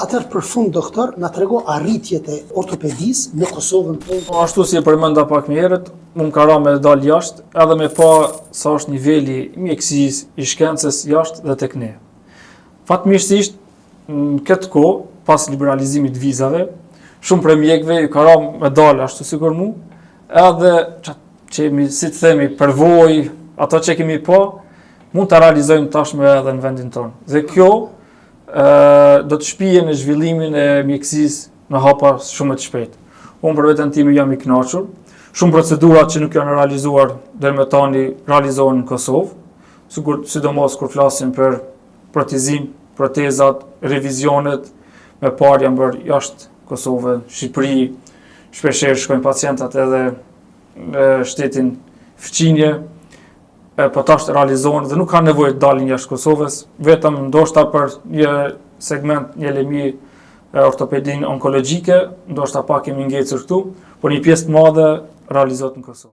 Atëherë për fund doktor, na trego arritjet e ortopedisë në Kosovën tonë. Po ashtu si e përmenda pak më herët, mu më ka ra me dal jashtë, edhe me pa sa është niveli i mjekësisë, i shkencës jashtë dhe tek ne. Fatmirësisht, në këtë kohë, pas liberalizimit të vizave, shumë prej mjekëve ju ka ra me dal ashtu sikur mu, edhe që, që jemi, si të themi, përvojë, ato që kemi pa, mund ta realizojmë tashmë edhe në vendin tonë. Dhe kjo do të shpije në zhvillimin e mjekësisë në hapa shumë të shpejtë. Unë për veten time jam i kënaqur. Shumë procedura që nuk janë realizuar deri më tani realizohen në Kosovë, sigur sidomos kur flasim për protezim, protezat, revizionet, me parë janë bërë jashtë Kosovë, Shqipëri, shpeshherë shkojnë pacientat edhe në shtetin fqinje, e po tash realizohen dhe nuk kanë nevojë të dalin jashtë Kosovës, vetëm ndoshta për një segment, një lemi ortopedinë onkologjike, ndoshta pak kemi ngecur këtu, por një pjesë të madhe realizohet në Kosovë.